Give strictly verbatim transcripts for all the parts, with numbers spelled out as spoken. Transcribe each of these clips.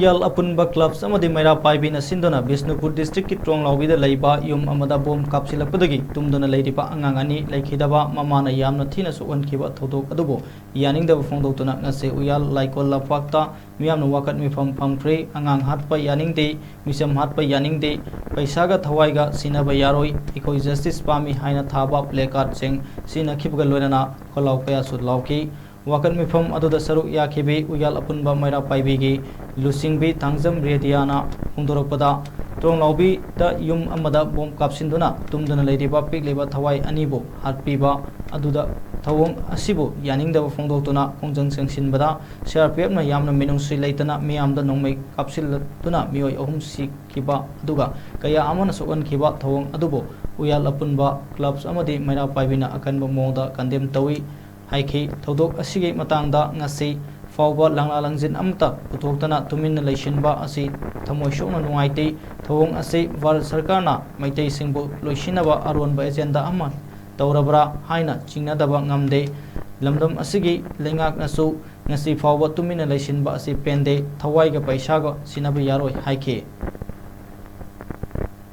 ꯌꯥꯜ ꯑꯄꯨꯟꯕ clubs ꯑꯃꯗꯤ ꯃꯩꯔꯥ ꯄꯥꯏꯕꯤꯅ ꯁꯤꯟꯗꯨꯅ ꯕꯤꯁꯅꯨꯄꯨꯔ districtꯀꯤ ꯇ꯭ꯔꯣꯡꯂꯥꯎꯕꯤꯗ ꯂꯩꯕ ꯌꯨꯝ ꯑꯃꯗ ꯕꯣꯝ ꯀꯥꯞꯁꯤꯜꯂꯛꯄꯗꯒꯤ ꯇꯨꯝꯗꯨꯅ ꯂꯩꯔꯤꯕ ꯑꯉꯥꯡ ꯑꯅꯤ ꯂꯩꯈꯤꯗꯕ, ꯃꯃꯥꯅ ꯌꯥꯝꯅ ꯊꯤꯅ ꯁꯣꯛꯍꯟꯈꯤꯕ ꯊꯧꯗꯣꯛ ꯑꯗꯨꯕꯨ ꯌꯥꯅꯤꯡꯗꯕ ꯐꯣꯡꯗꯣꯛꯇꯨꯅ ꯉꯁꯤ ꯎꯌꯥꯜ ꯂꯥꯏꯀꯣꯜ ꯂꯝꯄꯥꯛꯇ ꯃꯤꯌꯥꯝꯅ ꯋꯥꯀꯠ ꯃꯤꯐꯝ ꯐꯝꯈ꯭ꯔꯦ꯫ ꯑꯉꯥꯡ ꯍꯥꯠꯄ ꯌꯥꯅꯤꯡꯗꯦ, ꯃꯤꯆꯝ ꯍꯥꯠꯄ ꯌꯥꯅꯤꯡꯗꯦ, ꯄꯩꯁꯥꯒ ꯊꯋꯥꯏꯒ ꯁꯤꯟꯅꯕ ꯌꯥꯔꯣꯏ, ꯑꯩꯈꯣꯏ justice ꯄꯥꯝꯃꯤ ꯍꯥꯏꯅ ꯊꯥꯕ placardꯁꯤꯡ ꯁꯤꯖꯤꯟꯅꯈꯤꯕꯒ ꯂꯣꯏꯅꯅ ꯈꯣꯜꯂꯥꯎ ꯀꯌꯥꯁꯨ ꯂꯥꯎꯈꯤ꯫ ꯋꯥꯀꯠ ꯃꯤꯐꯝ ꯑꯗꯨꯗ ꯁꯔꯨꯛ ꯌꯥꯈꯤꯕꯤ ꯎꯌꯥꯜ ꯑꯄꯨꯟꯕ ꯃꯩꯔꯥ ꯄꯥꯏꯕꯤꯒꯤ ꯂꯨꯆꯤꯡꯕꯤ ꯊꯥꯡꯖꯝ ꯔꯦꯗꯤꯌꯥꯅ ꯐꯣꯡꯗꯣꯔꯛꯄꯗ, ꯇ꯭ꯔꯣꯡꯂꯥꯎꯕꯤꯗ ꯌꯨꯝ ꯑꯃꯗ ꯕꯣꯝ ꯀꯥꯞꯁꯤꯟꯗꯨꯅ ꯇꯨꯝꯗꯨꯅ ꯂꯩꯔꯤꯕ ꯄꯤꯛꯂꯤꯕ ꯊꯋꯥꯏ ꯑꯅꯤꯕꯨ ꯍꯥꯠꯄꯤꯕ ꯑꯗꯨꯗ ꯊꯧꯑꯣꯡ ꯑꯁꯤꯕꯨ ꯌꯥꯅꯤꯡꯗꯕ ꯐꯣꯡꯗꯣꯛꯇꯨꯅ ꯈꯣꯡꯖꯪ ꯆꯪꯁꯤꯟꯕꯗ, CRPFꯅ ꯌꯥꯝꯅ ꯃꯤꯅꯨꯡꯁꯤ ꯂꯩꯇꯅ ꯃꯤꯌꯥꯝꯗ ꯅꯣꯡꯃꯩ ꯀꯥꯞꯁꯤꯜꯂꯗꯨꯅ ꯃꯤꯑꯣꯏ ꯑꯍꯨꯝ ꯁꯤꯈꯤꯕ ꯑꯗꯨꯒ ꯀꯌꯥ ꯑꯃꯅ ꯁꯣꯛꯍꯟꯈꯤꯕ ꯊꯧꯑꯣꯡ ꯑꯗꯨꯕꯨ ꯎꯌꯥꯜ ꯑꯄꯨꯟꯕ clubs ꯑꯃꯗꯤ ꯃꯩꯔꯥ ꯄꯥꯏꯕꯤꯅ ꯑꯀꯟꯕ ꯃꯑꯣꯡꯗ condemn ꯇꯧꯏ ꯍꯥꯏꯈꯤ꯫ ꯊꯧꯗꯣꯛ ꯑꯁꯤꯒꯤ ꯃꯇꯥꯡꯗ ꯉꯁꯤ ꯐꯥꯎꯕ ꯂꯪꯂꯥ ꯂꯪꯖꯤꯟ ꯑꯃꯠꯇ ꯄꯨꯊꯣꯛꯇꯅ ꯇꯨꯃꯤꯟꯅ ꯂꯩꯁꯤꯟꯕ ꯑꯁꯤ ꯊꯃꯣꯏ ꯁꯣꯛꯅ ꯅꯨꯡꯉꯥꯏꯇꯦ꯫ ꯊꯧꯑꯣꯡ ꯑꯁꯤ ꯚꯥꯔꯠ ꯁꯔꯀꯥꯔꯅ ꯃꯩꯇꯩꯁꯤꯡꯕꯨ ꯂꯣꯏꯁꯤꯟꯅꯕ ꯑꯔꯣꯟꯕ agenda ꯑꯃ ꯇꯧꯔꯕ꯭ꯔꯥ ꯍꯥꯏꯅ ꯆꯤꯡꯅꯗꯕ ꯉꯝꯗꯦ꯫ ꯂꯝꯗꯝ ꯑꯁꯤꯒꯤ ꯂꯩꯉꯥꯛꯅꯁꯨ ꯉꯁꯤ ꯐꯥꯎꯕ ꯇꯨꯃꯤꯟꯅ ꯂꯩꯁꯤꯟꯕ ꯑꯁꯤ ꯄꯦꯟꯗꯦ꯫ ꯊꯋꯥꯏꯒ ꯄꯩꯁꯥꯒ ꯁꯤꯟꯅꯕ ꯌꯥꯔꯣꯏ ꯍꯥꯏꯈꯤ꯫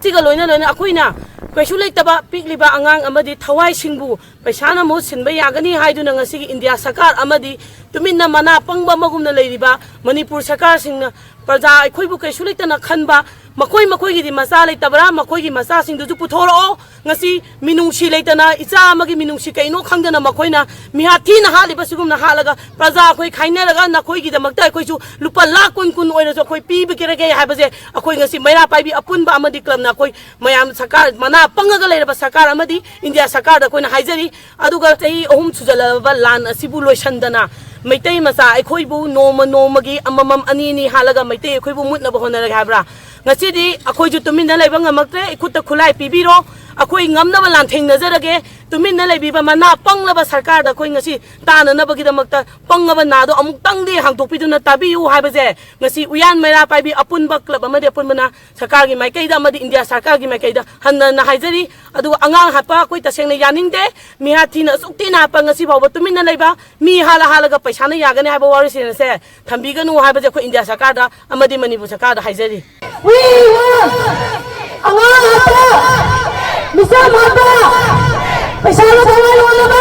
ꯁꯤꯒ ꯂꯣꯏꯅ ꯂꯣꯏꯅ ꯑꯩꯈꯣꯏꯅ ꯀꯩꯁꯨ ꯂꯩꯇꯕ ꯄꯤꯛꯂꯤꯕ ꯑꯉꯥꯡ ꯑꯃꯗꯤ ꯊꯋꯥꯏꯁꯤꯡꯕꯨ ꯄꯩꯁꯥꯅ ꯃꯍꯨꯠ ꯁꯤꯟꯕ ꯌꯥꯒꯅꯤ ꯍꯥꯏꯗꯨꯅ ꯉꯁꯤꯒꯤ ꯏꯟꯗꯤꯌꯥ ꯁꯔꯀꯥꯔ ꯑꯃꯗꯤ ꯇꯨꯃꯤꯟꯅ ꯃꯅꯥ ꯄꯪꯕ ꯑꯃꯒꯨꯝꯅ ꯂꯩꯔꯤꯕ ꯃꯅꯤꯄꯨꯔ ꯁꯔꯀꯥꯔꯁꯤꯡꯅ ꯄ꯭ꯔꯖꯥ ꯑꯩꯈꯣꯏꯕꯨ ꯀꯩꯁꯨ ꯂꯩꯇꯅ ꯈꯟꯕ, ꯃꯈꯣꯏ ꯃꯈꯣꯏꯒꯤꯗꯤ ꯃꯆꯥ ꯂꯩꯇꯕ꯭ꯔꯥ? ꯃꯈꯣꯏꯒꯤ ꯃꯆꯥꯁꯤꯡꯗꯨꯁꯨ ꯄꯨꯊꯣꯔꯛꯑꯣ꯫ ꯉꯁꯤ ꯃꯤꯅꯨꯡꯁꯤ ꯂꯩꯇꯅ, ꯏꯆꯥ ꯑꯃꯒꯤ ꯃꯤꯅꯨꯡꯁꯤ ꯀꯩꯅꯣ ꯈꯪꯗꯅ ꯃꯈꯣꯏꯅ ꯃꯤꯍꯥꯠ ꯊꯤꯅ ꯍꯥꯠꯂꯤꯕ ꯁꯤꯒꯨꯝꯅ ꯍꯥꯠꯂꯒ ꯄ꯭ꯔꯖꯥ ꯑꯩꯈꯣꯏ ꯈꯥꯏꯅꯔꯒ ꯅꯈꯣꯏꯒꯤꯗꯃꯛꯇ ꯑꯩꯈꯣꯏꯁꯨ ꯂꯨꯄꯥ ꯂꯥꯈ ꯀꯨꯟ ꯀꯨꯟ ꯑꯣꯏꯔꯁꯨ ꯑꯩꯈꯣꯏ ꯄꯤꯕꯤꯔꯒꯦ ꯍꯥꯏꯕꯁꯦ ꯑꯩꯈꯣꯏ ꯉꯁꯤ ꯃꯩꯔꯥ ꯄꯥꯏꯕꯤ ꯑꯄꯨꯟꯕ ꯑꯃꯗꯤ clubꯅ ꯑꯩꯈꯣꯏ ꯃꯌꯥꯝ ꯁꯔꯀꯥꯔ, ꯃꯅꯥ ꯄꯪꯉꯒ ꯂꯩꯔꯕ ꯁꯔꯀꯥꯔ ꯑꯃꯗꯤ ꯏꯟꯗꯤꯌꯥ ꯁꯔꯀꯥꯔꯗ ꯑꯩꯈꯣꯏꯅ ꯍꯥꯏꯖꯔꯤ꯫ ꯑꯗꯨꯒ ꯆꯍꯤ ꯑꯍꯨꯝ ꯁꯨꯖꯜꯂꯕ ꯂꯥꯟ ꯑꯁꯤꯕꯨ ꯂꯣꯏꯁꯤꯟꯗꯅ ꯃꯩꯇꯩ ꯃꯆꯥ ꯑꯩꯈꯣꯏꯕꯨ ꯅꯣꯡꯃ ꯅꯣꯡꯃꯒꯤ ꯑꯃꯃꯝ ꯑꯅꯤ ꯑꯅꯤ ꯍꯥꯠꯂꯒ ꯃꯩꯇꯩ ꯑꯩꯈꯣꯏꯕꯨ ꯃꯨꯠꯅꯕ ꯍꯣꯠꯅꯔꯒꯦ ꯍꯥꯏꯕ꯭ꯔꯥ? ꯉꯁꯤꯗꯤ ꯑꯩꯈꯣꯏꯁꯨ ꯇꯨꯃꯤꯟꯅ ꯂꯩꯕ ꯉꯝꯃꯛꯇ꯭ꯔꯦ꯫ ꯏꯈꯨꯠꯇ ꯈꯨꯠꯂꯥꯏ ꯄꯤꯕꯤꯔꯣ꯫ ꯑꯩꯈꯣꯏ ꯉꯝꯅꯕ ꯂꯥꯟꯊꯦꯡꯅꯖꯔꯒꯦ꯫ ꯇꯨꯃꯤꯟꯅ ꯂꯩꯕꯤꯕ ꯃꯅꯥ ꯄꯪꯂꯕ ꯁꯔꯀꯥꯔꯗ ꯑꯩꯈꯣꯏ ꯉꯁꯤ ꯇꯥꯅꯅꯕꯒꯤꯗꯃꯛꯇ ꯄꯪꯂꯕ ꯅꯥꯗꯣ ꯑꯃꯨꯛꯇꯪꯗꯤ ꯍꯥꯡꯗꯣꯛꯄꯤꯗꯨꯅ ꯇꯥꯕꯤꯌꯨ ꯍꯥꯏꯕꯁꯦ ꯉꯁꯤ ꯎꯌꯥꯟ ꯃꯩꯔꯥ ꯄꯥꯏꯕꯤ ꯑꯄꯨꯟꯕ ꯀ꯭ꯂꯕ ꯑꯃꯗꯤ ꯑꯄꯨꯟꯕꯅ ꯁꯔꯀꯥꯔꯒꯤ ꯃꯥꯏꯀꯩꯗ ꯑꯃꯗꯤ ꯏꯟꯗꯤꯌꯥ ꯁꯔꯀꯥꯔꯒꯤ ꯃꯥꯏꯀꯩꯗ ꯍꯟꯅ ꯍꯟꯅ ꯍꯥꯏꯖꯔꯤ꯫ ꯑꯗꯨꯒ ꯑꯉꯥꯡ ꯍꯥꯠꯄ ꯑꯩꯈꯣꯏ ꯇꯁꯦꯡꯅ ꯌꯥꯅꯤꯡꯗꯦ꯫ ꯃꯤꯍꯥꯠ ꯊꯤꯅ ꯑꯁꯨꯛ ꯊꯤꯅ ꯍꯥꯠꯄ ꯉꯁꯤ ꯐꯥꯎꯕ ꯇꯨꯃꯤꯟꯅ ꯂꯩꯕ, ꯃꯤ ꯍꯥꯠꯂ ꯍꯥꯠꯂꯒ ꯄꯩꯁꯥꯅ ꯌꯥꯒꯅꯤ ꯍꯥꯏꯕ ꯋꯥꯔꯤꯁꯤꯡ ꯑꯁꯦ ꯊꯝꯕꯤꯒꯅꯨ ꯍꯥꯏꯕꯁꯦ ꯑꯩꯈꯣꯏ ꯏꯟꯗꯤꯌꯥ ꯁꯔꯀꯥꯔꯗ ꯑꯃꯗꯤ ꯃꯅꯤꯄꯨꯔ ꯁꯔꯀꯥꯔꯗ ꯍꯥꯏꯖꯔꯤ꯫ We want ꯑꯉꯥꯡ ꯍꯥꯠꯄ, ꯃꯤꯆꯝ ꯍꯥꯠꯄ, ꯄꯩꯁꯥꯅ ꯊꯋꯥꯏ ꯌꯣꯟꯅꯕ,